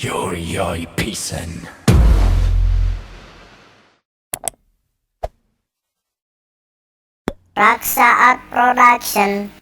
Yuri pisan. Raksa Art Production.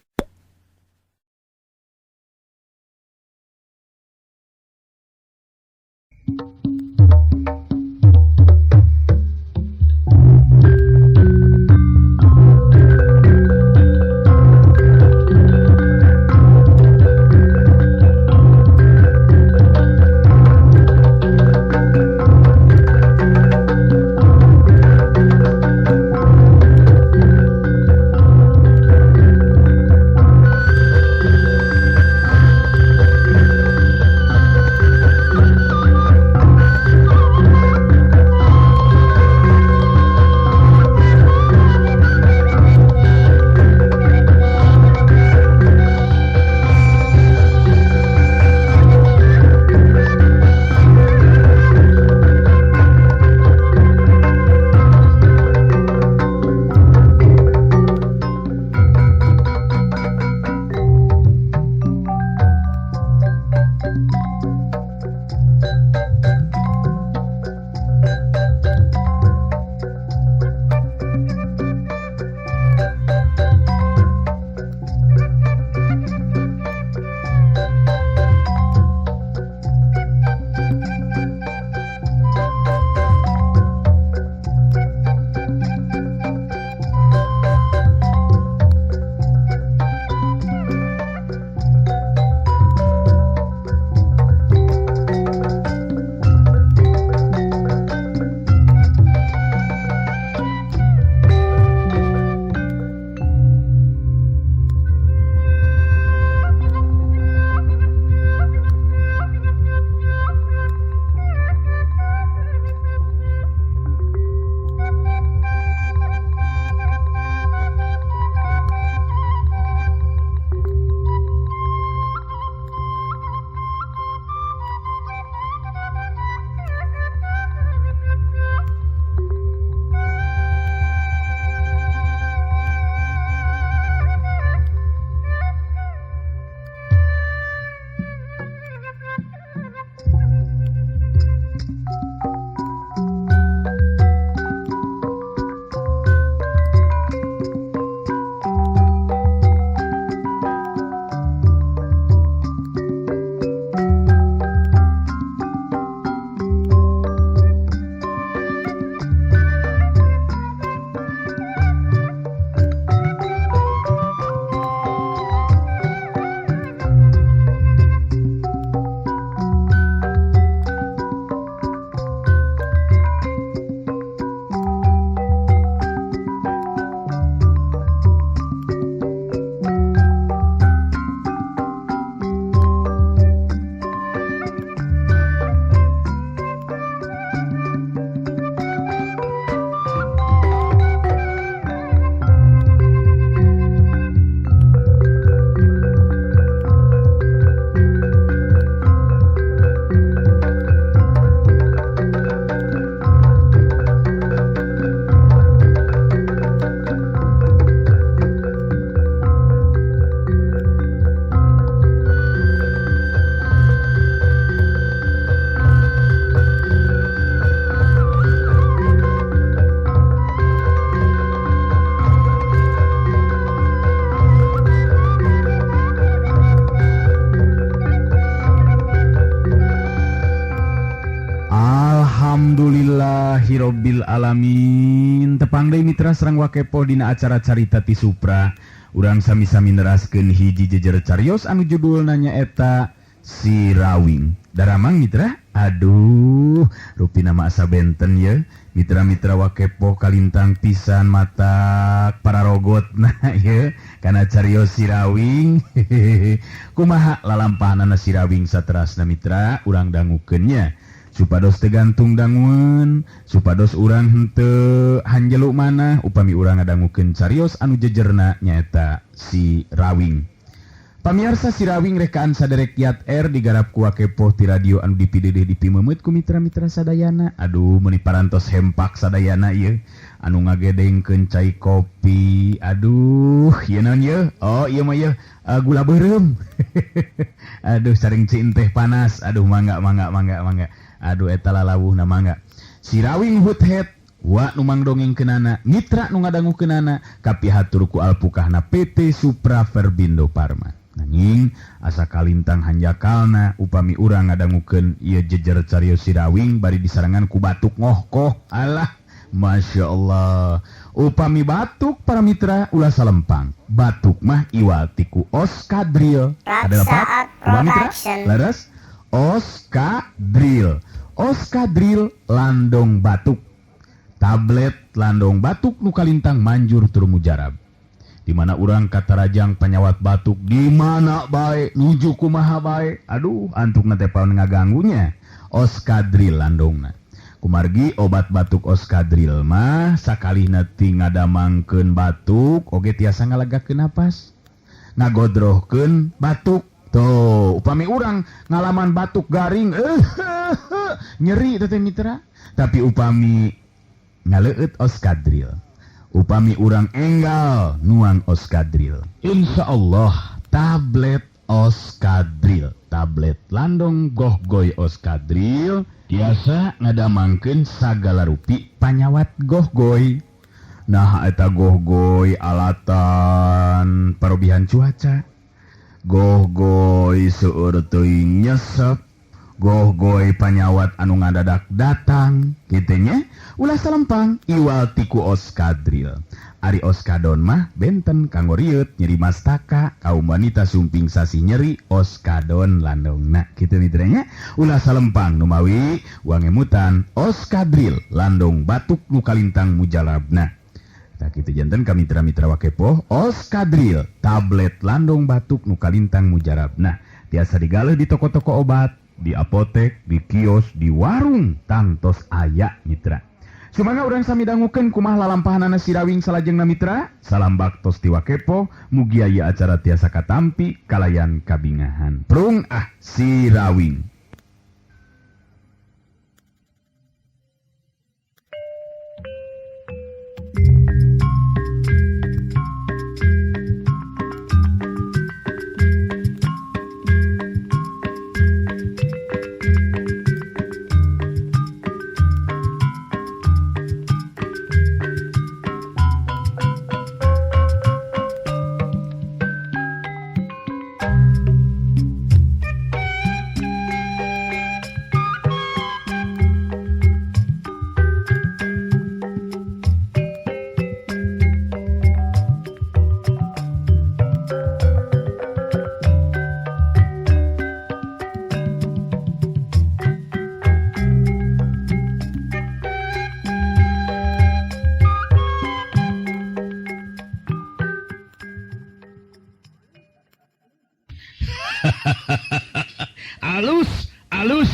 Alhamdulillahirobbil alamin. Tepang deui mitra sareng wakepo dina acara Carita ti Supra. Urang sami-sami neraskeun hiji jejer carios anu judulna nyaeta Si Rawing. Daramang mitra? Aduh, rupina mah asa benten ye. Mitra-mitra wakepo kalintang pisan matak pararogot nah ye kana carios Si Rawing. Kumaha lalampahanana Si Rawing saterasna mitra urang dangukeun nya. Supados tergantung danguan, supados urang henteu hanjelu manah upami urang ngadangukeun carios anu jejerna nyaeta Si Rawing. Pamiarsa Si Rawing rekaan saderek Yat R digarap ku wakepoh ti radio anu dipidedeh dipimeumeut ku mitra-mitra sadayana. Aduh, meuni parantos hempak sadayana ieu anu ngagedengkeun cai kopi. Aduh, ieu naon ieu? Oh, ieu mah ieu gula beureum. Aduh saring cinteh panas. Aduh mangga mangga mangga mangga. Aduh eta lalawuhna mangga. Sirawing Huthet wa nu mangdongengkeunana mitra nu ngadangukeunana kapihatur ku alpukahna PT Supra Verbindo Parma. Nanging asa kalintang hanjakalna upami urang ngadangukeun ieu jejer carios Sirawing bari disarengan ku batuk ngohkoh. Alah, Masya Allah. Upami batuk para mitra ulah salempang. Batuk mah iwal tiku Oskadril. Ada lepat? Raksaat Mitra? Production. Leres? Oskadril. Oskadril landong batuk. Tablet landong batuk nu kalintang manjur tur mujarab. Di mana urang katarajang panyawat batuk di mana bae nuju kumaha bae. Aduh, antukna teh paon ngaganggunya. Oskadril landongna. Kumargi obat batuk Oskadril mah sakalihna ti ngadamangkeun batuk oge tiasa ngalegakeun napas. Ngagodrohkeun batuk. Tuh, upami urang ngalaman batuk garing nyeri teh mitra. Tapi upami ngaleueut Oskadril. Upami urang enggal nuang Oskadril. Insya Allah tablet Oskadril, tablet landong gohgoy Oskadril tiasa ngadamangkeun sagala rupi panyawat gohgoy. Nah eta gohgoy alatan parobihan cuaca, gohgoy seueur teuing nyesep, gohgoy panyawat anu ngadadak datang kitu nya. Ulah salempang iwal tiku Oskadril. Ari Oskadon mah benten kanggo rieut nyeri mastaka kaum wanita sumping sasih nyeri Oskadon landongna kitu mitranya. Ulah salempang numawi wangemutan Oskadril landong batuk nu kalintang mujalabna. Tah kitu janten ka mitra-mitra wakepoh Oskadril tablet landong batuk nu kalintang mujarabna tiasa digaleuh di toko-toko obat, di apotek, di kios, di warung tantos aya mitra. Sumangga urang sami dangukeun kumaha lalampahanana Sirawing salajengna mitra. Salam baktos ti wakepo, mugi aya acara tiasa katampi kalayan kabingahan. Prung ah Sirawing. Alus, alus.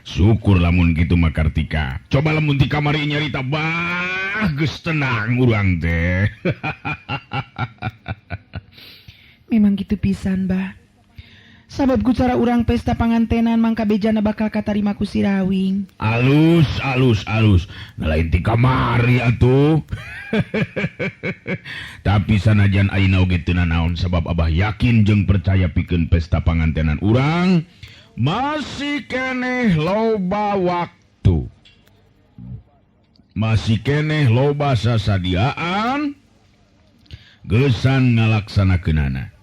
Syukur lamun gitu mah Kartika. Coba lamun ti kamari nyarita bah geus tenang urang teh. Memang gitu pisan, Bah. Sabab ku cara urang pesta pangantenan mangka bejana bakal katarima ku Sirawing. Alus, alus, alus. Nah, lain ti kamari atuh. Tapi sanajan ayeuna oge teu nanaon sabab Abah yakin jeung percaya pikeun pesta pangantenan urang masih keneh loba waktu. Masih keneh loba sasadiaan geusan ngalaksanakeunana.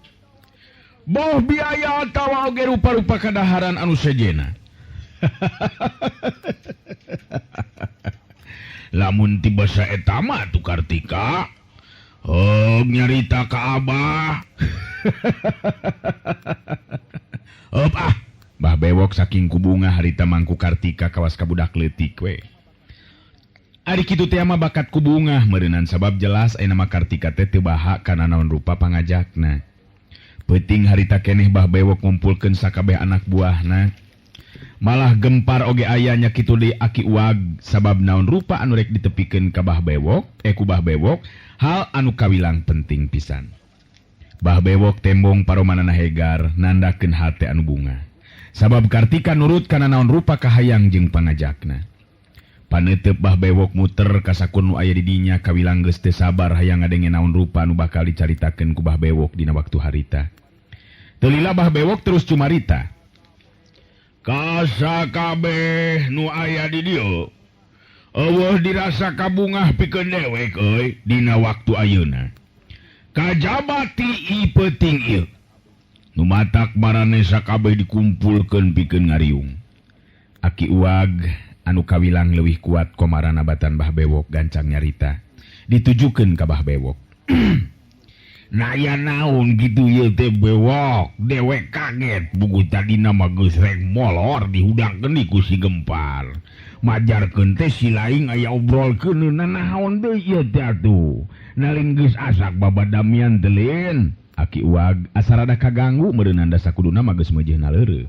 Boh biaya atawa oge rupa-rupa kadaharan anu sejena. Lamun ti basa eta mah atuh Kartika, heug nyarita ka Abah. Heup ah, Bah Bewok saking kubunga harita mangku Kartika kawas ka budak leutik we. Ari kitu teh mah bakat kubungah meureunnan sabab jelas ayeuna mah Kartika teh teu baha kana naon rupa pangajakna. Peuting harita keneh Bah Bewok ngumpulkeun sakabeh anak buahna. Malah gempar oge aya nya kitu deui Aki Uag sabab naon rupa anu rek ditepikeun ka Bah Bewok, ku Bah Bewok, hal anu kawilang penting pisan. Bah Bewok tembong paromanana hegar nandakeun hate anu bunga. Sabab Kartika nurut kana naon rupa kahayang jeung pangajakna. Paneuteub Bah Bewok muter ka sakun nu aya di dinya kawilang geus teu sabar hayang ngadenge naon rupa anu bakal dicaritakeun ku Bah Bewok dina waktu harita. Teu lila Bah Bewok terus cumarita. Kasakabeh nu aya di dieu eueuh dirasa kabungah pikeun dewek euy dina waktu ayeuna. Kajaba ti i peuting ieu. Nu matak marane sakabeh dikumpulkeun pikeun ngariung. Aki Uwag anu kawilang leuwih kuat komarana batan Bah Bewok gancang nyarita ditujukeun ka Bah Bewok. Nah ya naon gitu ieu teh Bewok, dewek kaget buku tadina mah geus rek molor dihudangkeun ku si Gempar. Majarkeun teh si laing aya obrolkeun naon deui ieu teh atuh. Nalin geus asak babadamian teh lin. Aki Uwag asa rada kaganggu meureunana da sakuduna mah geus meujeuhna leureuh.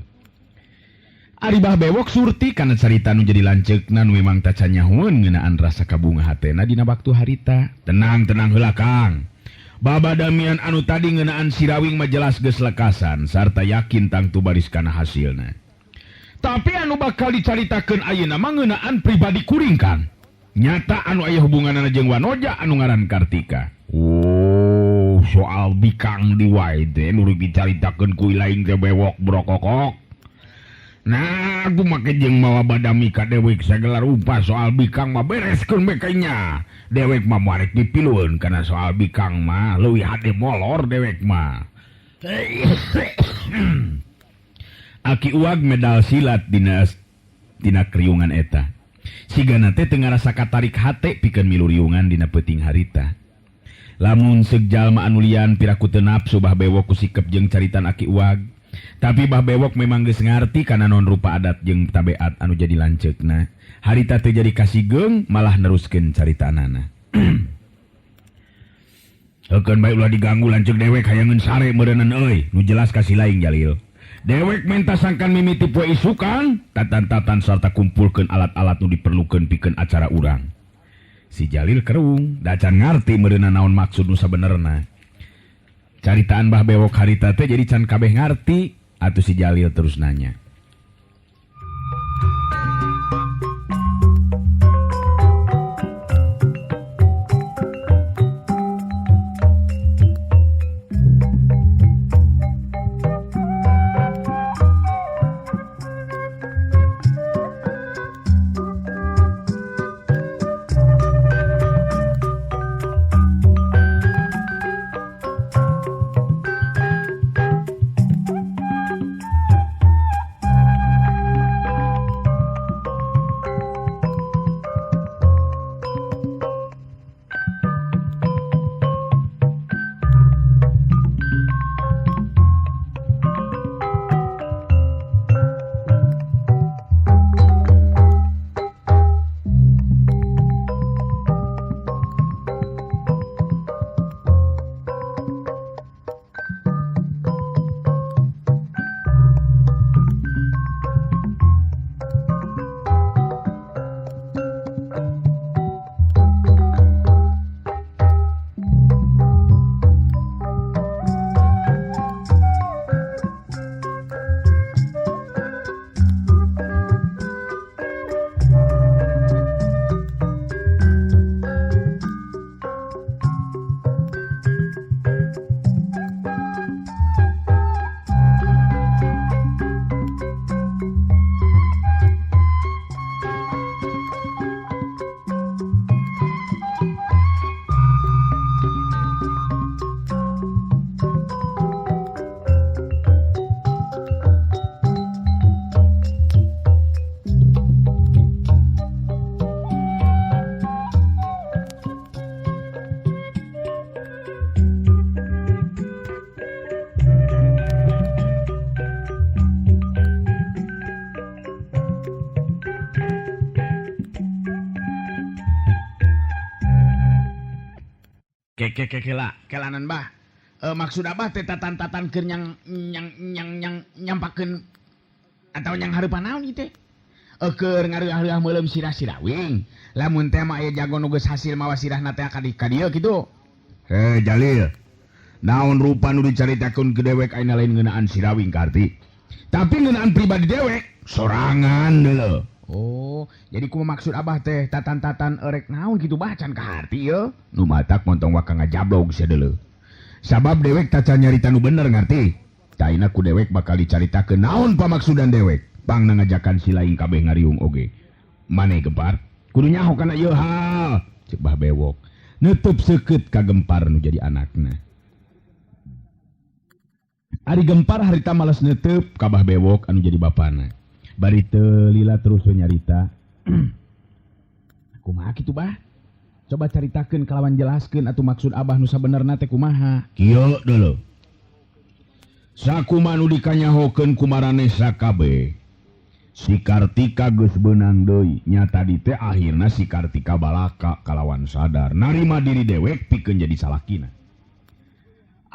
Ari Bah Bewok surti kana carita nu jadi lanceukna nu memang tacan nyahoeun ngeunaan rasa kabunga hatena dina waktu harita. Tenang-tenang heula Kang. Babadamian anu tadi ngeunaan Sirawing mah jelas geus lekasan sarta yakin tangtu baris kana hasilna. Tapi anu bakal dicaritakeun ayeuna mah ngeunaan pribadi kuring Kang. Nyata anu aya hubunganana jeung Wanoja anu ngaran Kartika. Oh, soal bikang di wae teh nu dicaritakeun ku laing teh Bewok brokokok. Nah, aku make jeung mawa badami ka dewek sagala rupa soal bikang mah bereskeun bae nya. Dewek mah moal rek dipilueun kana soal bikang mah leuwih hade molor dewek mah. Aki Uwag medal silat dina kriungan eta. Sigana teh teu ngarasa katarik hate pikeun milu riungan dina peuting harita. Lamun seuk jalma anu lian piraku teu nafsu Bah Bewok ku sikep jeung caritan Aki Uwag. Tapi Bah Bewok memang geus ngarti kana naon rupa adat jeung tabeat anu jadi lanceukna. Harita teu jadi kasigeung malah neruskeun caritanana. Heukeun bae ulah diganggu lanceuk dewek hayangeun sare meureunnan euy, nu jelas ka si laing Jalil. Dewek menta sangkan mimiti poe isukan, tatan-tatan sarta kumpulkeun alat-alat nu diperlukeun pikeun acara urang. Si Jalil kerung, da can ngarti meureunna naon maksud nu sabenerna. Caritaan Bah Bewok harita teh jadi can kabeh ngarti, atuh si Jalil terus nanya. Kelanan bah. Maksud abah teh tatan-tatan keur nyang nyang nyang nyang nyampakeun atau nyang hareupan naon ieu teh? Keur ngareureuh meuleum sirah Sirawing. Lamun teh mah aya jago nu geus hasil mawa sirahna teh ka dieu kitu. Heh Jalil. Naon rupa nu dicaritakeun ke dewek ayeuna lain ngeunaan Sirawing Karti. Tapi ngeunaan pribadi dewek sorangan deuleu. Oh, jadi kumaha maksud abah teh tatan-tatan erek naon kitu bah can kaharti ye? Nu matak montong waka ngajablog sia deuleu. Sabab dewek tacan nyarita nu bener ngarti. Taina ku dewek bakal dicaritakeun naon pamaksudan dewek. Pangna ngajakan si laing kabeh ngariung oge. Maneh Gempar, kudu nyaho kana ieu hal. Cek Bah Bewok. Neutup seukeut ka Gempar nu jadi anakna. Ari Gempar harita males neutup ka Bah Bewok anu jadi bapana. Bari teu lila terus we nyarita. Kumaha kitu Bah? Coba caritakeun kalawan jelaskeun atuh maksud Abah nu sabenerna teh kumaha. Kieu deuleu. Sakumaha nu dikanyahokeun ku maraneh sakabeh. Si Kartika geus beunang deui. Nya tadi teh akhirna si Kartika balaka kalawan sadar narima diri dewek pikeun jadi salakina.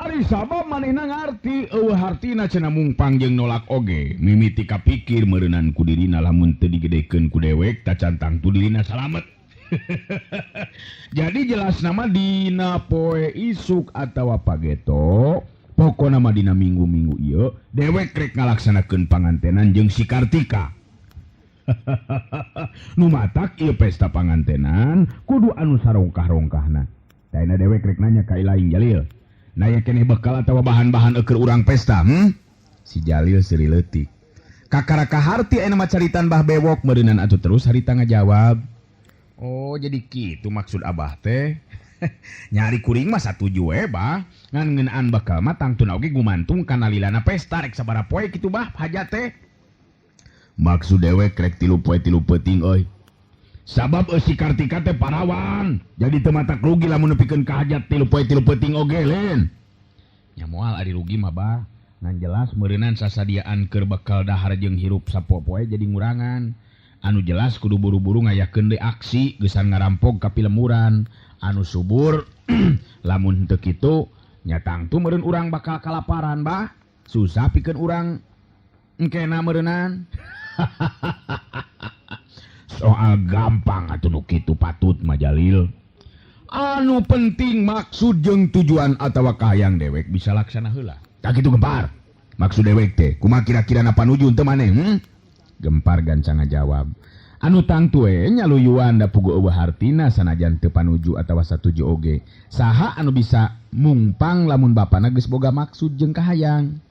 Ari sabab manehna ngarti eueuh hartina cenah mungpang jeung nolak oge. Mimiti kapikir meureunan ku dirina lamun teu digedekeun ku dewek tacan tangtu dirina salamet. Jadi jelas nama dina poe isuk atawa pageto, pokona mah dina minggu-minggu ieu dewek rek ngalaksanakeun pangantenan jeung si Kartika. Nu matak ieu pesta pangantenan kudu anu sarongkah-rongkahna. Taina dewek rek nanya ka ilaing Jalil. Naya keneh bekal atawa bahan-bahan eukeun urang pesta, Si Jalil seuri leutik. Kakara kaharti aya mah caritan Bah Bewok meureunan atuh terus harita ngajawab. Oh, jadi kitu maksud Abah teh. Nyari kuring mah satuju we, Bah. Ngan ngeunaan bekal mah tangtuna oge gumantung kana lilana pesta rek sabaraha poe kitu Bah hajat teh. Maksud dewek rek 3 poe 3 peuting euy. Sabab si Kartika teh parawan. Jadi teu matak rugi lamun nepikeun ka hajat 3 poe 3 peuting oge lain. Nya moal ari rugi mah Bah. Ngan jelas meureunan sasadiaan keur bekal dahar jeung hirup sapopoe jadi ngurangan. Anu jelas kudu buru-buru ngayakeun deui aksi geusan ngarampog ka pilemuran. Anu subur lamun teu kitu nya tangtu meureun urang bakal kalaparan Bah. Susah pikeun urang engkena meureunan. Soal gampang atuh nu kitu patut mah Jalil. Anu penting maksud jeung tujuan atawa kahayang dewek bisa laksana heula. Tah kitu Gempar. Maksud dewek teh kumaha kira-kira na panuju teu maneh? Gempar gancang ngajawab. Anu tangtu we nyaluyuan da puguh eueuh hartina sanajan teu panuju atawa satuju oge. Saha anu bisa mungpang lamun bapana geus boga maksud jeung kahayang.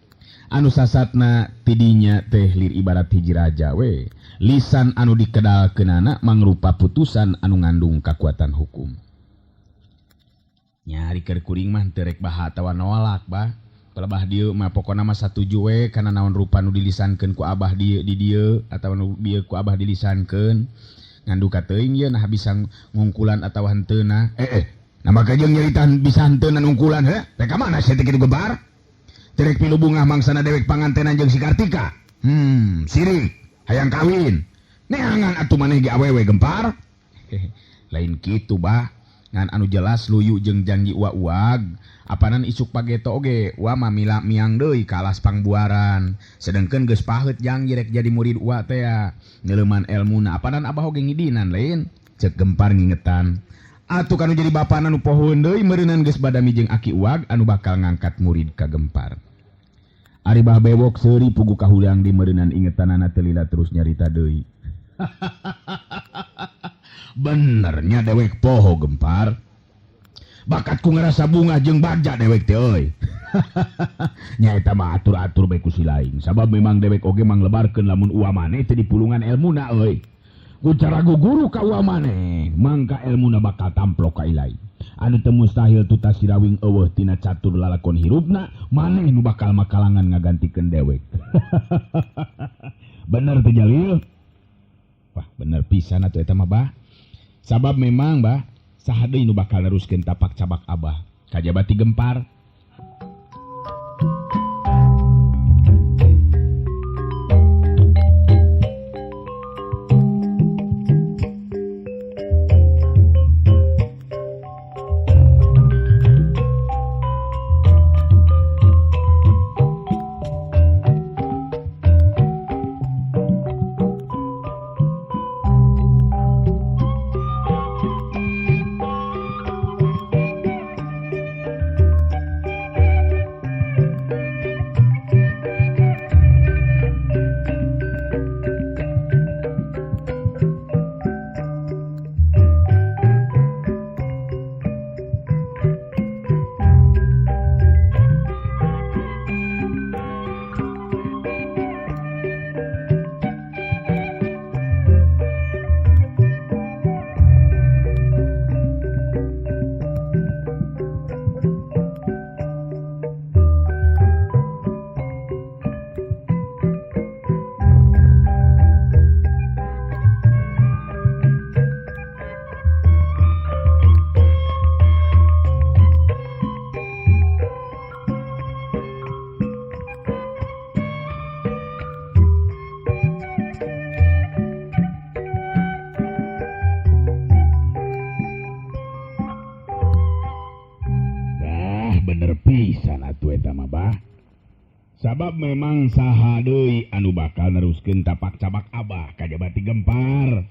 Anu sasatna tidinya teh lir ibarat hiji raja we. Lisan anu dikedalkeunana mangrupa putusan anu ngandung kakuatan hukum. Nyari keur kuring mah teu rek baha atawa nolak Bah. Pelebah dieu mah pokona mah satuju we kana naon rupa nu dilisankeun ku Abah dieu di dieu atawa nu bieu ku Abah dilisankeun. Nganduka teuing ieu nah bisa ngungkulan atawa henteuna. Nah maka jeung nyarita bisa henteuna ngungkulan heuh. Rek ka mana sia teh kitu Gempar? Teu rek pilu bungah mangsana dewek pangantenan jeung si Kartika. Sirik hayang kawin. Neangan atuh maneh ge awewe Gempar. Lain kitu Bah. Ngan anu jelas luyu jeung janji uwa-uag. Apanan isuk pageto oge wa mah mila miang deui ka alas pangbuaran. Sedengkeun geus paheut janji rek jadi murid uwa teh ya. Neuleuman elmuna apanan Abah oge ngidinan lain. Cek Gempar ngingetan. Atuh kanu jadi bapana nu pohoeun deui meureunan geus badami jeung aki uag anu bakal ngangkat murid ka Gempar. Ari Bah Bewok seuri pugu kahudang di meureunan ingetanana teu lila terus nyarita deui. Benernya dewek poho Gempar. Bakatku ngerasa bunga jeung bagja dewek teh euy. Nyaeta mah atur-atur bae ku si laing. Sabab memang dewek oge manglebarkeun lamun uwa maneh teh dipulungan elmuna euy. Ku cara guguru ka uwa maneh, mangka elmuna bakal tamplok ka ilai. Anu teu mustahil tutas si Rawing eueuh tina catur lalakon hirupna, maneh nu bakal makalangan ngagantikeun dewek. Bener teh Jalil? Wah, bener pisan atuh eta mah Bah. Sabab memang Bah, saha deui nu bakal neruskeun tapak cabak Abah? Kajaba ti Gempar. Sabab memang saha deui anu bakal neruskeun tapak cabak Abah kajaba ti Gempar.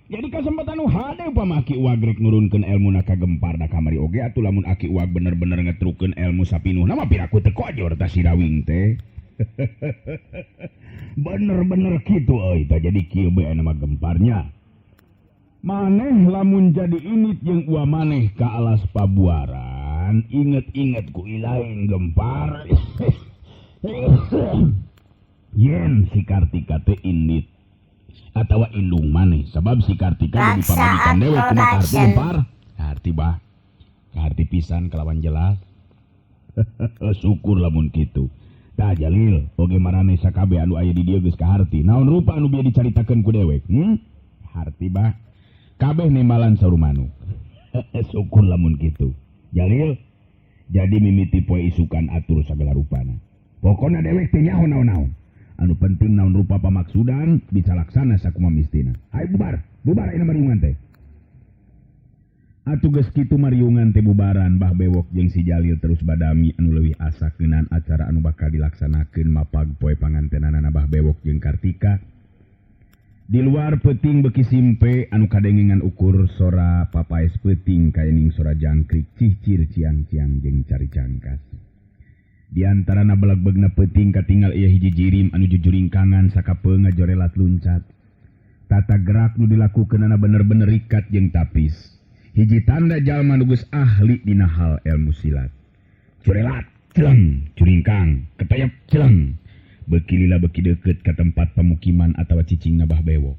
Jadi kasempatan nu hade upama Aki Uwag rek nurunkeun elmuna ka Gempar da kamari oge atuh lamun Aki Uwag bener-bener ngetrukeun elmu sapinuhna mah piraku teu kojor tah si Rawing teh. Bener-bener kitu euy tah jadi kieu bae aya nama Gemparnya. Maneh lamun jadi init jeung ua maneh ka alas pabuaran, inget-inget ku ilaing Gempar. Yen si Kartika teh indit atawa indung maneh sabab si Kartika jadi pamajikan Raksa dewek kumaha karti Production. Gempar. Karti bah. Karti pisan kalawan jelas. Syukur lamun kitu. Tah Jalil, oge maraneh sakabeh anu aya di dieu geus kaharti. Naon rupa anu bieu dicaritakeun ku dewek? Harti bah. Kabeh nembalan sarumanuk. Syukur lamun kitu. Jalil, jadi mimiti poe isukan atur sagala rupana. Pokona dewek teh nyaho naon-naon. Anu penting naon rupa pamaksudan bisa laksana sakumaha mistina. Hayu bubar, bubar ayeuna mariungan teh. Atuh geus kitu mariungan teh bubaran Bah Bewok jeung si Jalil terus badami anu leuwih asa keunan acara anu bakal dilaksanakeun mapag poe pangantenanana Bah Bewok jeung Kartika. Di luar peuting beuki simpe anu kadengengan ukur sora papaes peuting kaening sora jangkrik cihcir ciang-ciang jeung cari cangkas. Di antarana beleg-belegna peuting katinggal ieu hiji jirim anu jujuringkangan sakapeung ngajorelat luncat. Tata gerak nu dilakukeunana bener-bener rikat jeung tapis. Hiji tanda jalma nu geus ahli dina hal ilmu silat. Curelat, celeng, curingkang, ketayap, celeng. Beuki lila beuki deukeut ka tempat pemukiman atawa cicingna Bah Bewok.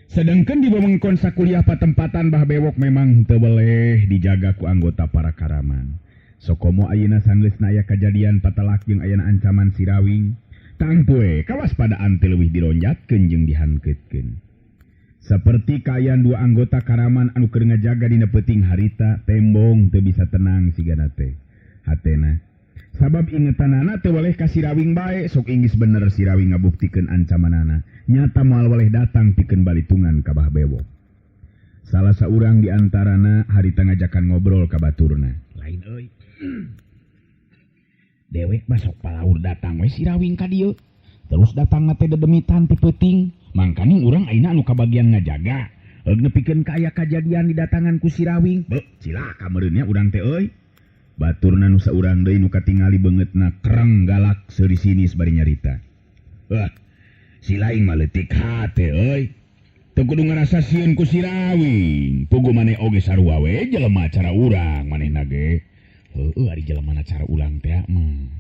Sedangkan di wewengkon sakuliah patempatan Bah Bewok memang teu weleh dijaga ku anggota para karaman. Sokomo ayeuna sanggeusna aya kajadian patalak jeung ayana ancaman sirawing. Tangtu we kawaspadaan teh leuwih dironjatkeun jeung dihankeutkeun. Seperti kaayaan dua anggota karaman anu keur ngajaga dina peuting harita, tembong teu bisa tenang sigana teh. Hatena sabab ingetanana teu weleh ka sirawing bae, sok inggis bener sirawing ngabuktikeun ancamanana. Nyata moal weleh datang pikeun balitungan ka Bah Bewok. Salah saurang di antarana harita ngajakan ngobrol ka baturna. Lain euy. Dewek mah sok palaur datang we sirawing ka dieu. Terus datang teh dedemitan ti peuting. Mangkaning urang ayeuna anu kabagian ngajaga. Eug nepikeun ka aya kajadian didatangan ku sirawing. Beuh, cilaka meureun nya urang teh euy. Baturna nu saurang deui nu katingali beungeutna kereng galak seuri sinis bari nyarita. Wah, si laing mah leutik hate euy. Teu kudu ngarasa sieun ku sirawing. Pugu maneh oge sarua we jelema cara urang manehna ge. Heueuh ari jelema na cara urang teh mah.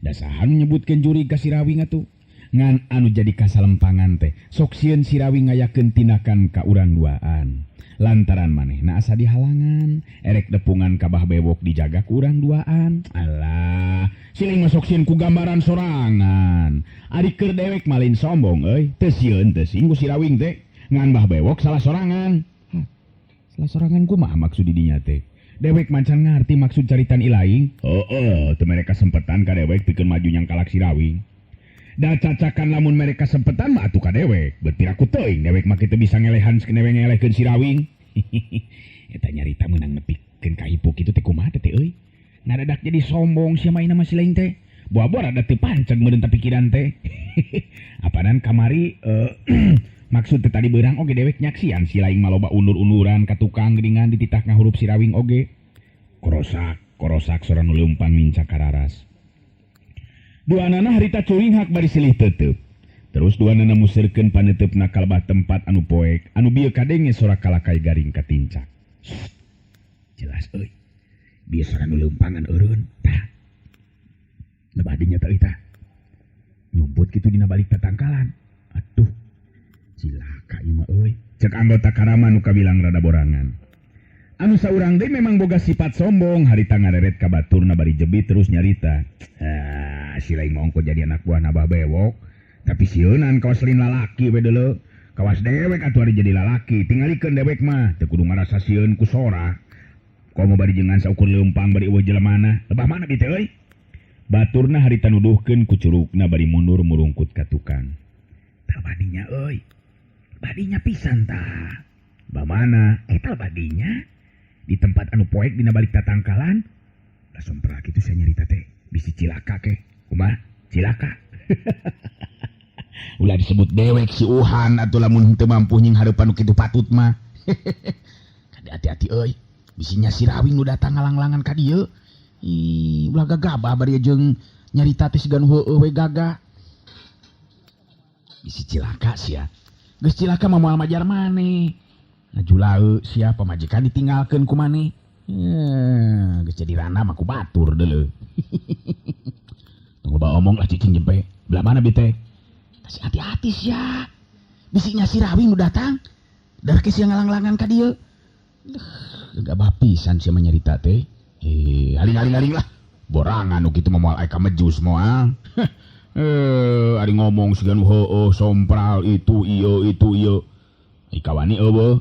Da saha nu nyebutkeun jurig ka sirawing atuh? Ngan anu jadi kasalempangan teh sok sieun sirawing ngayakeun tindakan ka urang duaan. Lantaran manehna asa dihalangan, erek depungan ka Bah Bewok dijaga ku urang duaan. Alah, siling mah sok sieun ku gambaran sorangan. Ari keur dewek mah lain sombong euy, teu sieun teu sing ku sirawing teh. Ngan Bah Bewok salah sorangan. Hah, salah sorangan kumaha maksud didinya teh? Dewek macan ngarti maksud caritan ilaing. Heeh, teu mereka sempetan ka dewek pikeun maju nyangkalak sirawing. Da cacakan lamun mereka sempetan mah atuh ka dewek. Beut piraku teuing dewek mah kitu bisa ngelehan sakenewe ngelehkeun sirawing. Eta nyarita meunang nepikeun ka hipu kitu teh kumaha teh euy. Ngadadak jadi sombong sia mah si lain teh. Buah-buah rada teu panceg meureun ta pikiran teh. Apanan kamari maksud teh tadi beurang oge dewek nyaksian si laing mah loba undur-unduran ka tukang geuningan dititah ngahurup sirawing oge. Korosak, korosak sora nu leumpang nincak kararas. Duanana harita curinghak bari silih teuteup. Terus duanana museurkeun paneuteup kalebah tempat anu poek, anu bieu kadenge sora kalakai garing katincak. Shh, jelas euy. Bieu sora nu leumpangan eureun. Tah. Lebah dinya teh euy tah. Nyumput kitu dina balik tatangkalan. Aduh. Cilaka ieu mah euy. Cek anggota karaman nu kabilang rada borangan. Anu saurang deui memang boga sifat sombong, harita ngareret ka baturna bari jebi terus nyarita. Ah, si laing mah ongko jadi anak buah Bah Bewok, tapi sieunan kawas lain lalaki we deuleu. Kawas dewek atuh ari jadi lalaki, tingalikeun dewek mah teu kudu ngarasa sieun ku sora. Komo bari jengan saukur leumpang bari eueuh jelemana. Lebah mana bi teh euy? Baturna harita nuduhkeun ku curugna bari mundur murungkut ka tukang. Tah badinya euy. Badinya pisan tah. Bah mana? Eta badinya. Di tempat anu poek dina balik tatangkalan. Lah sompral kitu sia nyarita teh. Bisi cilaka ke. Kumaha? Cilaka. Ulah disebut dewek si Uhan atuh lamun teu mampu nying hareupan nu kitu patut mah. Kade hati-hati euy. Bisinya si Rawing nu datang ngalanglangan ka dieu. Ih, ulah gagabah bari jeung nyarita teh siga nu heueuh we gagah. Bisi cilaka sia. Geus cilaka mah moal majar maneh. Ngajulaeuk sia pamajikan ditinggalkeun ku maneh. Geus jadi rana mah ku batur deuleu. Tong loba omong lah cicing jempe. Belah mana bi teh? Kasih hati-hati sia. Bisinya si Rawing nu datang. Darah sia ngalanglangan ka dieu. Gagabah pisan sia mah nyarita teh. Aling-aling-aling lah. Borangan nu kitu mah moal aya ka mejus moal. Ari ngomong siga nu heueuh sompral itu ieu itu ieu. Ai kawani eueuh.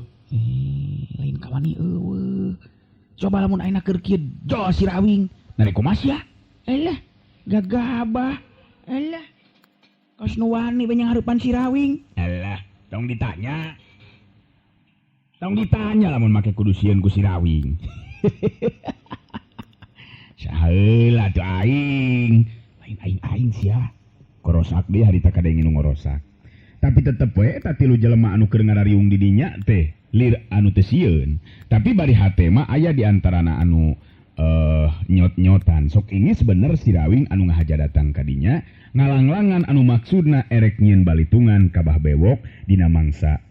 Lain kawani eueuh. Coba lamun ayeuna keur kieu jol si Rawing. Narek kumaha sia? Elah, gagabah. Elah. Kos nu wani we nyanghareupan si Rawing. Elah, tong ditanya. Tong ditanya lamun make kudu sieun ku si Rawing. Saheula atuh aing. Lain aing-aing sia. Korosak deui harita kadenge nu ngorosak. Tapi tetep we eta tilu jelema anu keur ngarariung di dinya teh lir anu teu sieun. Tapi bari hate mah aya di antarana anu nyot-nyotan. Sok ingis bener si Rawing anu ngahaja datang ka dinya ngalanglangan anu maksudna erek nyieun balitungan ka Bah Bewok dina mangsa.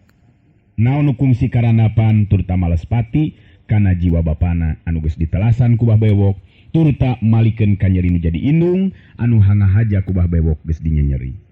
Naon nu kungsi karanapan turta malespati kana jiwa bapana anu geus ditelasan ku Bah Bewok turta malikeun ka nyeri nu jadi indung anu hangahaja ku Bah Bewok geus dinyenyeri.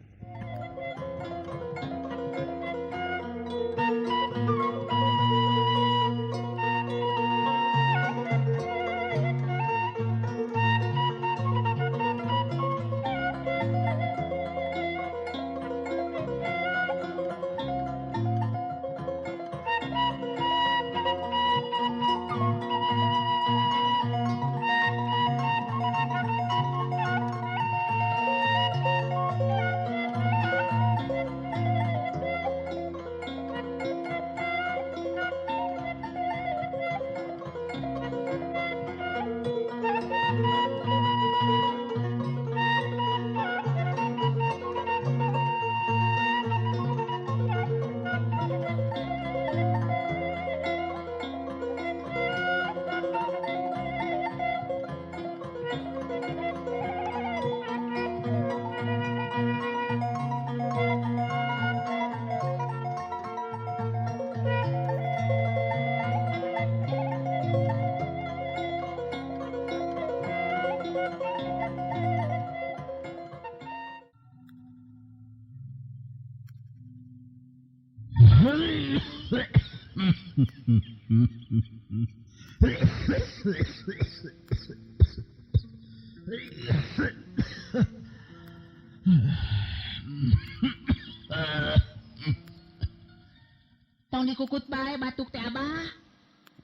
Tong dikukut bae batuk teh Abah.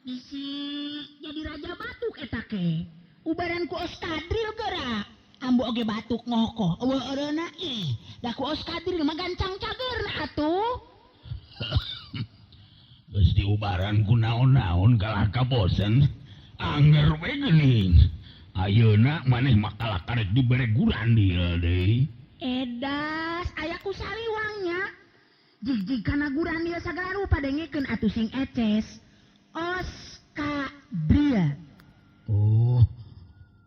Bisi jadi raja batuk eta ke. Ubaran ku Oskadril geura. Ambu oge batuk ngokoh. Eueuh eureuna ih. Da ku Oskadril mah gancang cageurna atuh. Geus diubaran ku naon-naon kalah ka bosen. Anger we geuning. Ayeuna maneh mah kalah karek dibere gurandil deui. Edas aya ku sariwangnya. Jig-jig kana gurandil sagala rupa dengekeun atuh sing eces. Oskadril. Oh,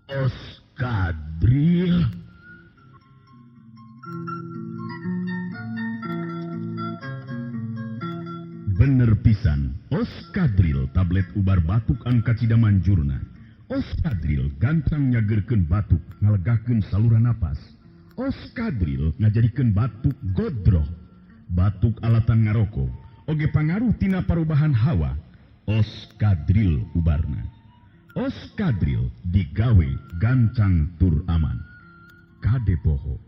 Oskadril. Bener pisan, Oskadril tablet ubar batuk anu kacida manjurna. Oskadril gancang nyageurkeun batuk, ngalegakeun saluran napas. Oskadril ngajadikeun batuk godroh. Batuk alatan ngaroko, oge pangaruh tina parubahan hawa. Oskadril ubarna. Oskadril digawe gancang tur aman. Kade poho,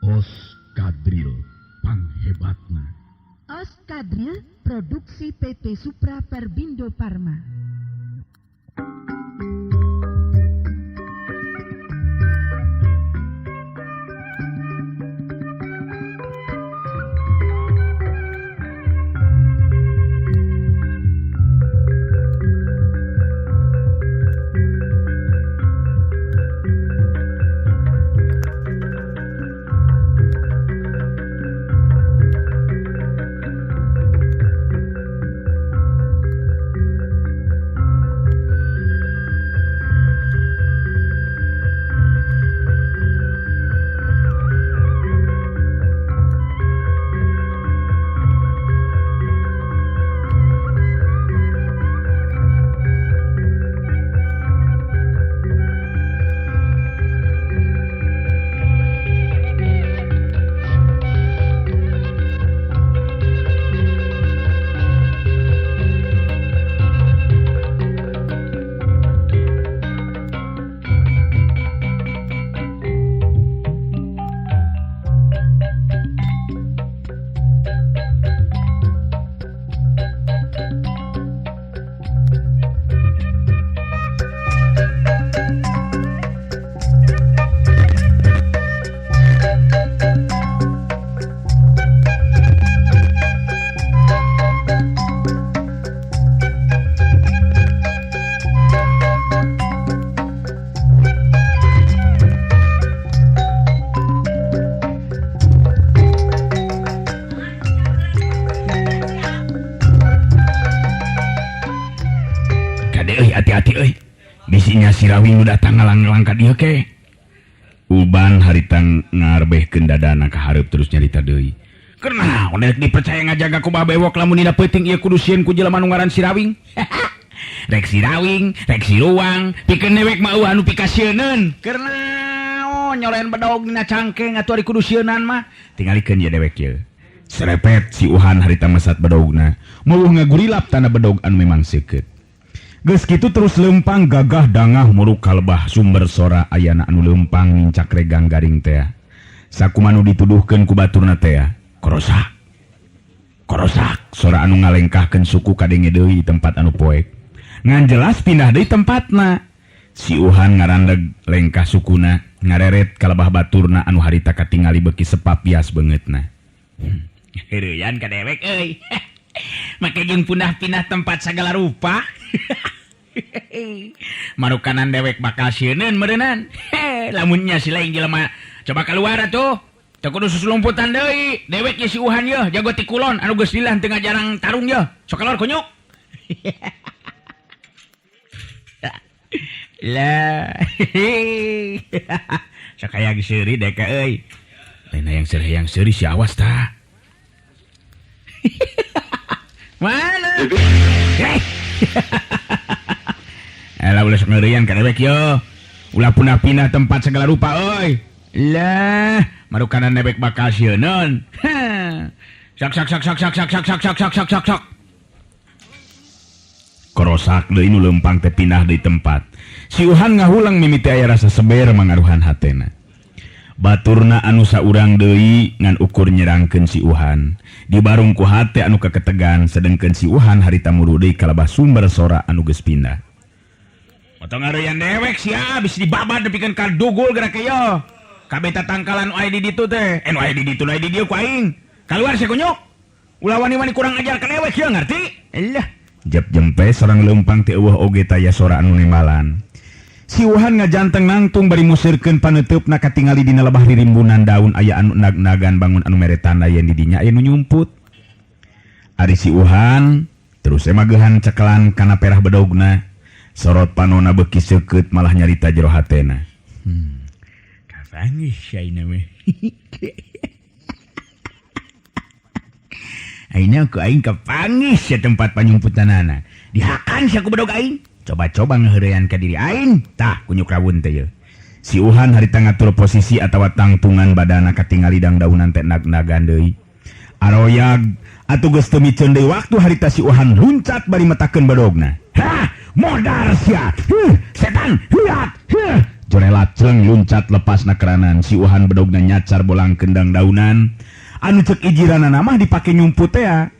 Oskadril panghebatna. Oskadril produksi PT Supra Perbindo Parma. Hati-hati euy, hati-hati euy. Bisinya si Rawing nu datang ngalang-ngalang ka dieu ke. Uban harita ngarbehkeun dadana ka hareup terus nyarita deui. Kunaon rek dipercaya ngajaga ku Bah Bewok lamun dina peuting ieu kudu sieun ku jelema nu ngaran si Rawing. Rek si Rawing, rek si Ruang, pikeun dewek mah eueuh anu pikasieuneun. Keur naon nyoren bedog dina cangkeng atuh ari kudu sieunan mah. Tingalikeun ieu dewek ieu. Serepet si Uhan harita mesat bedogna. Meuweuh ngagurilap tanda bedog anu memang seukeut. Geus kitu terus leumpang gagah dangah muruk kalebah sumber sora ayana anu leumpang nincak regang garing tea. Sakumanu dituduhkeun ku baturna tea. Korosak. Korosak sora anu ngalengkahkeun suku kadenge deui tempat anu poek. Ngan jelas pindah deui tempatna. Si Uhan ngarandeg lengkah sukuna ngareret kalebah baturna anu harita katingali beuki sepap bias beungeutna. Heureuyan ka dewek euy. Make jeung pindah-pindah tempat sagala rupa. Marukanan dewek bakal sieuneun meureunnan. Lamunnya si lain jelema coba keluar atuh. Teu kudu susulumputan deui. Dewek ye si Uhan yeuh jago ti kulon anu geus lillah teu ngajarang tarung yeuh. Sok keluar kunyuk. Lah. Sok hayang seuri dek euy. Lain hayang seuri hayang seuri si awas tah. Mana? Alah ulah sok ngeureyan ka dewek yo. Ulah punah-pindah tempat segala rupa euy. Lah, marukanan dewek bakal sieuneun. Sok sok sok sok sok sok sok sok sok sok sok sok sok. Korosak deui nu leumpang teh pindah deui tempat. Si Uhan ngahulang mimiti aya rasa seber mangaruhan hatena. Baturna anu saurang deui ngan ukur nyerangkeun si Uhan. Dibarung ku hate anu kaketegan sedengkeun si Uhan harita muru deui kalebah sumber sora anu geus pindah. Otong ngareyan dewek sia bisi dibabad nepikeun ka dugul geura ke yo. Kabeh tatangkalan nu aya di ditu teh. Nu aya di ditu nu aya di dieu ku aing. Kaluar sia kunyuk. Ulah wani-wani kurang ajar ka dewek ieu ngarti? Elah. Jep jempe sorang leumpang teh eueuh oge taya sora anu nembalan. Si Uhan ngajanteng nangtung bari musirkeun paneuteup-na katingali dina lebah ririmbunan daun aya anu nag-nagan bangun anu mere tanda yen di dinya aya nu nyumput. Ari si Uhan terus emagehan cekelan kana perah bedogna. Sorot panona beuki seukeut malah nyarita jero hatena. Kapanggih sia mah. Ayeuna ku aing kapanggih sia tempat panyumputanana. Dihakan sia ku bedog aing. Coba-coba ngaheureyan ka diri aing. Tah kunyuk rawun teh yeuh. Si Uhan harita ngatur posisi atawa tangtungan badana katingali dangdaunan teh nag-nagan deui. Aroyag atuh geus teu miceun deui waktu harita si Uhan luncat bari metakeun bedogna. Hah, modar sia. Heuh, setan, hiat. Heuh. Jorelat celeng luncat lepasna keranan. Si Uhan bedogna nyacar bolang kendang daunan. Anu cek ijiranana mah dipake nyumput tea.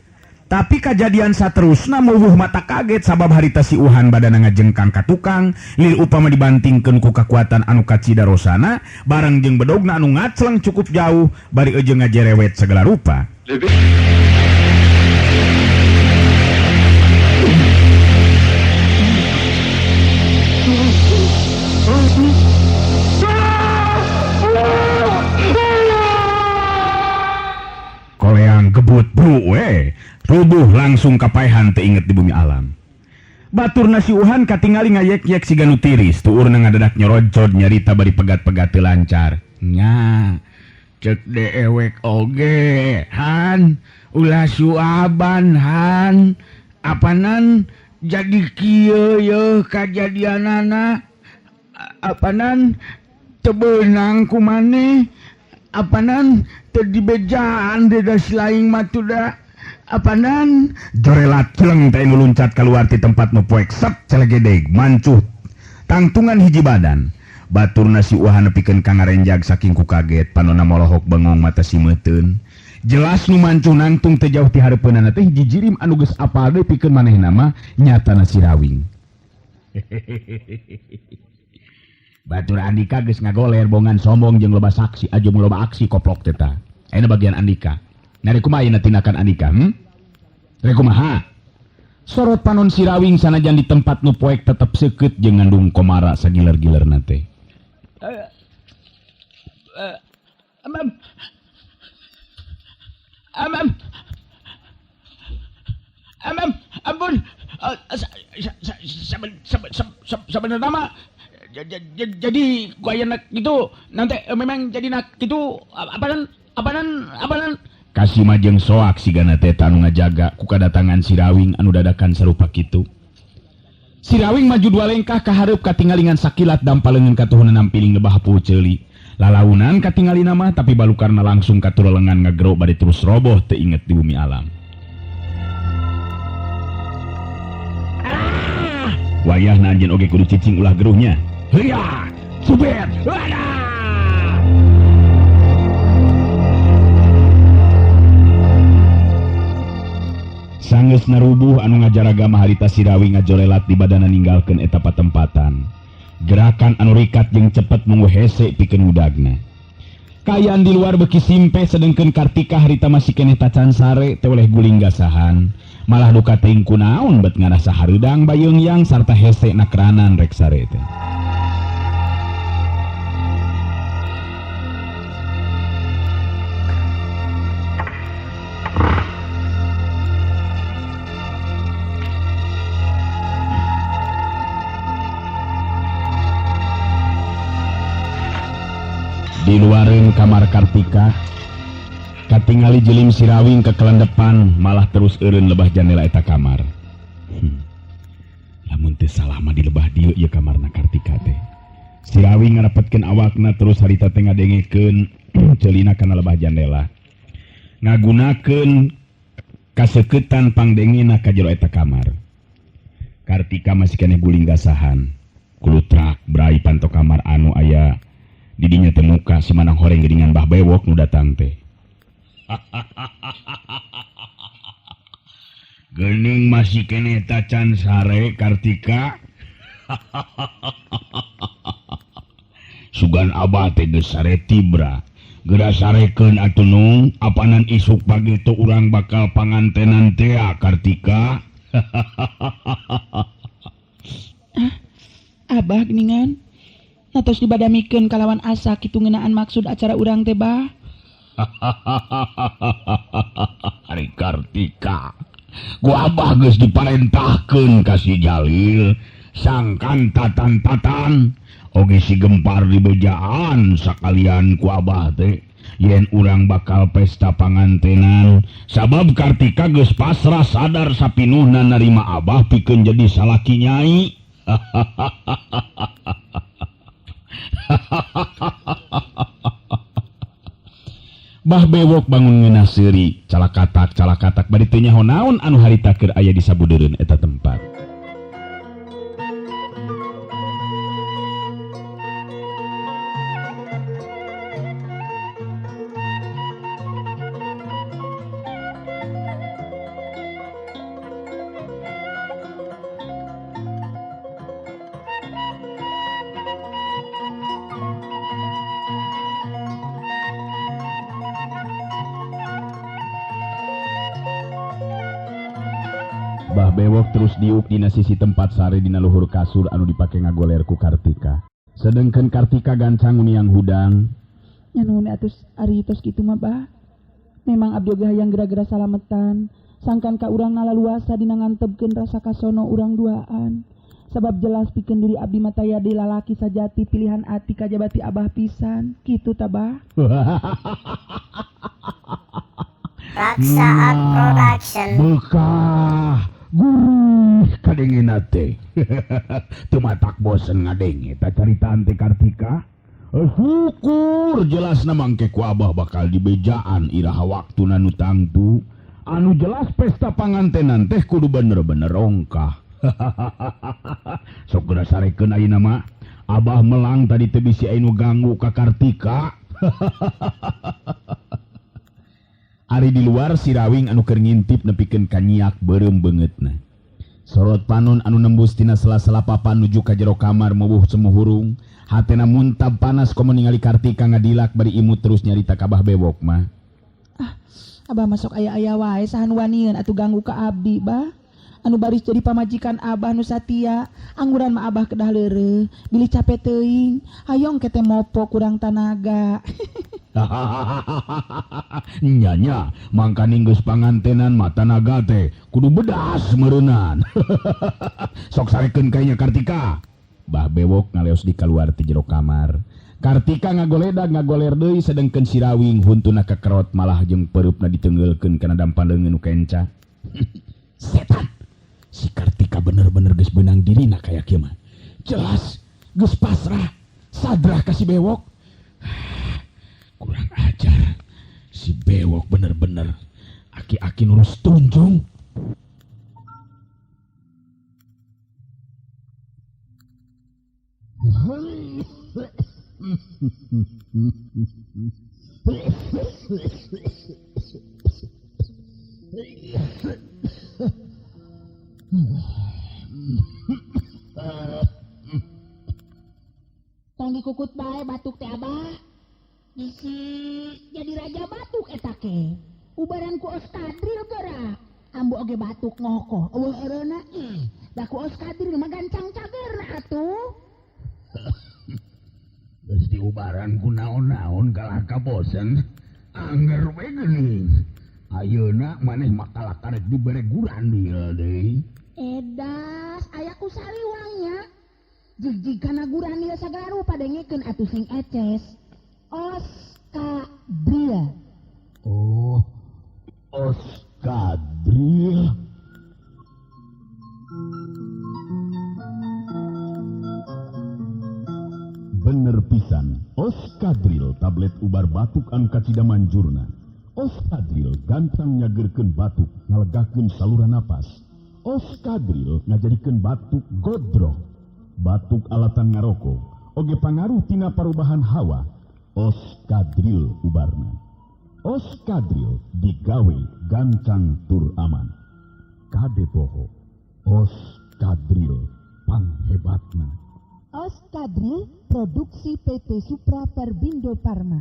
Tapi kajadian saterusna meuweuh mata kaget sabab harita si Uhan badana ngajengkang ka tukang, lir upama dibantingkeun ku kakuatan anu kacida rosana, bareng jeung bedogna anu ngacleng cukup jauh, bari eujeung ngajerewet segala rupa. Koleang gebut bru we, rubuh langsung kapaehan teu inget di bumi alam. Baturna si Uhan katingali ngayek-yek siga nu tiris, tuurna ngadadak nyorocod nyarita bari pegat-pegat teu lancar. Nya, cek dewek oge, Han, ulah suaban Han, apanan jadi kieu yeuh kajadianana, apanan teu beunang ku maneh, apanan teu dibejaan deui da si laing mah tuh da. Apanan jorelat celeng teh nu luncat keluar ti tempat nu poek sep celegedeg mancuh tangtungan hiji badan. Baturna si Uhan nepikeun ka ngarenjag saking ku kaget panona molohok bengong mata si meuteun. Jelas nu mancuh nangtung teu jauh ti hareupeunana teh hiji jirim anu geus apal deui pikeun manehna mah nyatana si Rawing. Batur Andika geus ngagoler bongan sombong jeung loba saksi aja mun loba aksi koplok teh tah. Ayeuna bagian Andika. Nari kumaha ayeuna tindakan Andika? Rek kumaha? Sorot panon si Rawing sanajan di tempat nu poek tetep seukeut jeung ngandung komara sagiler-gilerna teh. Amam, amam, ampun, Sebenarnya mah jadi gua ayeuna gitu nanti memang jadi nak gitu apanan apanan apanan kasih majeng soak sigana teh anu ngajaga ku kadatangan si Rawing anu dadakan sarupa kitu. Si Rawing maju dua lengkah ka hareup katingalingan sakilat dampaleungeun katuhunan nampiling lebah hapuh ceuli. Lalaunan katingalina mah tapi balukarna langsung katurelengan ngagero bade terus roboh teu inget di bumi alam. Wayahna anjeun oge kudu cicing ulah geruhnya. Heuya, subet. Wadah. Sanggeus narubuh anu ngajaraga mah harita si Rawing ngajolelat di badana ninggalkeun eta patempatan. Gerakan anu rikat jeung cepet munggu hese pikeun udagna. Kaayaan di luar beuki simpe sedengkeun Kartika harita masih keneh tacan sare teu oleh guling gasahan. Malah duka teuing kunaon bet ngarasa hareudang bayeungyang sarta hese nakranan rek sare teh. Di luareun kamar Kartika katingali jelim si Rawing kekelendepan malah terus eureun lebah jandela eta kamar. Lamun teu salah mah di lebah dieu ieu kamarna Kartika teh. Si Rawing ngarepetkeun awakna terus harita teh ngadengekeun ceulina kana lebah jandela. Ngagunakeun kaseukeutan pangdengena ka jero eta kamar. Kartika masih keneh guling gasahan. Kulutrak brai panto kamar anu aya didinya teh muka si manang horeng geuningan Bah Bewok nu datang teh. Geuning masih keneh tacan sare Kartika. Sugan abah teh geus sare tibra. Geura sarekeun atuh nung, apanan isuk pagi teh urang bakal pangantenan teh Kartika. Abah geuningan natos dibadamikeun kalawan asa kitu ngeunaan maksud acara urang teh bah. Ari Kartika, ku abah geus diparentahkeun ka si Jalil sangkan tatan-tatan oge si Gempar dibejaan sakalian ku abah teh yen urang bakal pesta pangantenan sabab Kartika geus pasrah sadar sapinuhna narima abah pikeun jadi salaki nyai. Bah Bewok bangun ngeunah seuri calakatak bari teu nyaho naon anu harita keur aya di sabudeureun eta tempat. Bah Bewok terus diuk dina sisi tempat sare dina luhur kasur anu dipake ngagoler ku Kartika. Sedengkeun Kartika gancang uniang hudang. Nya nuhun atuh ari tos kitu mah bah. Memang abdi oge hayang geura-geura salametan, sangkan ka urang ngalaluasa dina ngantebkeun rasa kasono urang duaan. Sabab jelas pikeun diri abdi mah taya di lalaki sajati pilihan ati kajabati abah pisan. Kitu ta bah. Raksa Art Production. Bekah gurih kadengena teh. Teu matak bosen ngadenge ta caritaan teh Kartika. Syukur jelasna mangke ku abah bakal dibejaan iraha waktuna nu tangtu. Anu jelas pesta pangantenan teh kudu bener-bener rongkah. Sok geura sarekeun ayeuna mah. Abah melang tadi teh bisi aya nu ganggu ka Kartika. Ari di luar si Rawing anu keur ngintip nepikeun ka nyiak beureum beungeutna. Sorot panon anu nembus tina sela-sela papan nuju ka jero kamar mubuh semu hurung. Hatena muntab panas komo ningali Kartika ngadilak bari imut terus nyarita ka Bah Bewok mah. Ah, abah masuk aya-aya wae sahan wanieun atuh ganggu ka abdi bah. Anu baris jadi pamajikan abah nu satia, angguran mah abah kedah leureuh, bilih capek teuing, hayong kete mopo kurang tanaga. Nya nya, mangkaning geus pangantenan mah tanaga teh kudu bedas meureunan. Sok sarekeun ka nya Kartika. Bah Bewok ngaleos di kaluar ti jero kamar. Kartika ngagoledag ngagoler deui sedengkeun si Rawing huntuna kekerot malah jeung pereupna diteunggeulkeun kana dampan leungeun nu kenca. Setan. Si Kartika bener-bener geus beunang dirina kaya kieu mah. Jelas geus pasrah, sadrah ka si Bewok. Kurang ajar. Si Bewok bener-bener aki-aki nurus tunjung. Tong dikukut bae batuk teh Abah. Bisi jadi raja batuk eta ke. Ubaran ku Oskadril geura. Ambu oge batuk ngokoh. Eueuh eureuna ih, da ku Oskadril mah gancang cagerna atuh. Geus diubaran ku naon-naon kalah ka bosen. Angger we geuning. Ayeuna maneh mah kalah karek dibere gurandil deui. Edas, aya ku sariwangnya. Jigjig kana gurandil sagala rupa dengekeun atuh sing eces. Oskadril. Oh, Oskadril. Bener pisan, Oskadril tablet ubar batuk anu kacida manjurna. Oskadril gancang nyageurkeun batuk, ngalegakeun saluran napas. Oskadril ngajadikeun batuk godroh. Batuk alatan ngaroko, oge pangaruh tina parubahan hawa. Oskadril ubarna. Oskadril digawe gancang tur aman. Kade poho, Oskadril panghebatna. Oskadril produksi PT Supra Perbindo Parma.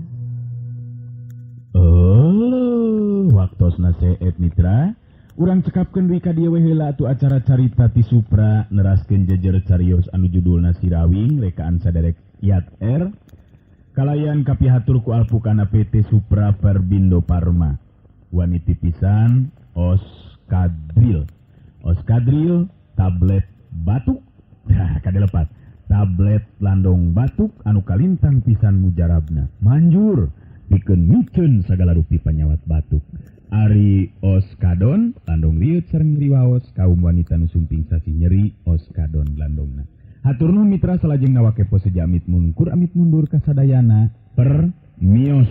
Oh, waktosna seet mitra. Urang cekapkeun deui ka dieu we heula atuh acara carita ti Supra neraskeun jejer carios anu judulna Si Rawing rekaan saderek Yat R. Kalayan kapihatur ku alpukana PT Supra Perbindo Parma. Waniti pisan Oskadril. Oskadril tablet batuk. Dah kade lepat. Tablet landong batuk anu kalintang pisan mujarabna. Manjur pikeun miceun sagala rupi panyawat batuk. Ari Oskadon landong rieut sareng nyeri waos kaum wanita nu sumping sasi nyeri Oskadon landongna. Hatur nuhun mitra salajengna wakepo seja amit mungkur amit mundur kasadayana per mios.